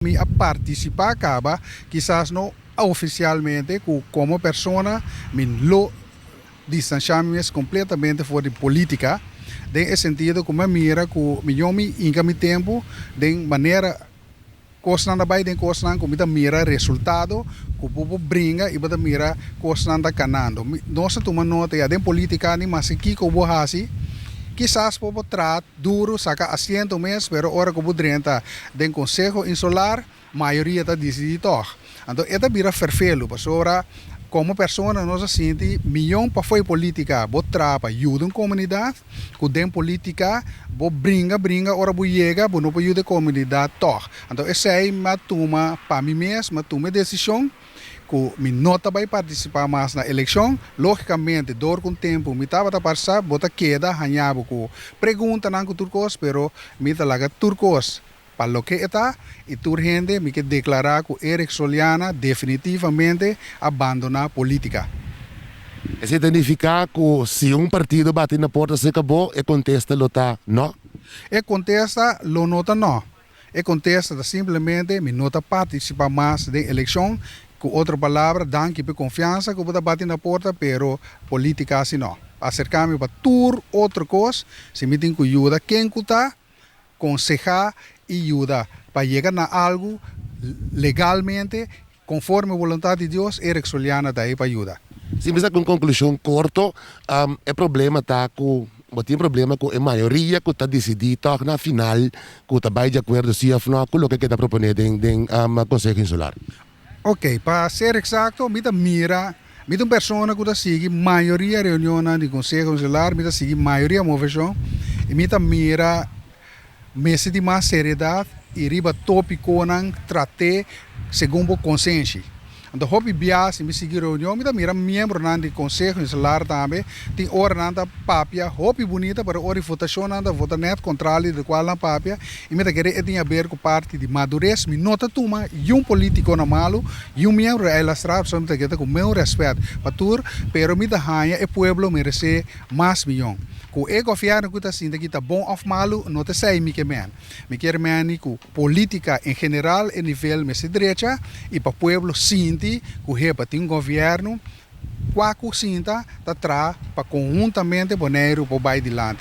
Mi a partisipá kaba, kisas no ofisialmente, ku komo persona mi lo distansiá mi mes kompletamente for di polítika, den e sentido ku mi a mira ku mihó mi hinka mi tempu den manera kosnan ta bai, den kosnan ku mi ta mira resultado ku bo por bringa i bo ta mira kosnan ta kanando. Nos a tuma nota ya den polítika ni maske kiko bo hasi, kisas bo por traha duru saka asiento mes, pero ora ku bo drenta den Konseho Insular, mayoria ta disidí tòg. Anto e ta bira ferfelu, pasobra komo persona nos a sinti mion pafó e polítika. Bo traha pa yuda un komunidat, ku den polítika bo bringa bringa, ora bo yega bo no por yuda e komunidat tòg. Anto esei mi a tuma pa mi mes, mi a tuma e desishon ku mi no ta bai partisipá mas na elekshon. Lógikamente, dor ku un tempu mi tabata partisipá, bo ta keda haña bo ku preguntanan ku tur kos, pero mi ta laga tur kos pa loke e ta i tur hende mi ke deklará ku Eric Soliana definitivamente a bandoná polítika. Esei ta nifiká ku si un partido bati na porta serka bo, e kontesta lo ta nò? E kontesta lo no ta nò. E kontesta ta simplemente mi no ta partisipá mas den elekshon. Ku otro palabra, danki pa e konfiansa ku bo ta bati na porta, pero polítika si nò. Aserká mi pa tur otro kos, si mi tin ku yuda ken ku ta, konsehá i yuda pa yega na algu legalmente konforme boluntat di Dios, Eric Soliana ta ei pa yuda. Si mi saka un konklushon korto, e problema ta ku bo tin problema ku e mayoria ku ta disidí tòg na final ku ta bai di akuerdo si òf nò ku loke ke ta proponé den Konseho Insular. Ok, pa ser eksakto, mi ta mira, mi ta un persona ku ta sigui mayoria reunionnan di Konseho Insular, mi ta sigui mayoria moveshon i mi ta mira mester di mas seriedat i riba topikonan trat'é segun bo konsenshi. Anto hopi bia si mi sigui reunion mi ta mira miembronan di Konseho Insular tambe tin ora nan ta papia hopi bunita pero ora di votashon nan ta vota nèt kontrali di lokual nan papia i mi ta kere e tin haber ku parti di madures. Mi no ta tuma yun politiko na malu, yun miembro di Eilandstraat, pasobra mi ta kere ta ku meu rèspèt pa tur, pero mi ta haña e pueblo meresé mas miyon. Ku e gobièrnu ku ta sinta aki ta bon òf malu no ta esei mi ke men. Mi kier meni ku polítika en general e nivel mester drecha i pa pueblo sinti ku hepa tin un gobièrnu kua ku sinta ta traha pa konhuntamente Boneiru por bai dilanti.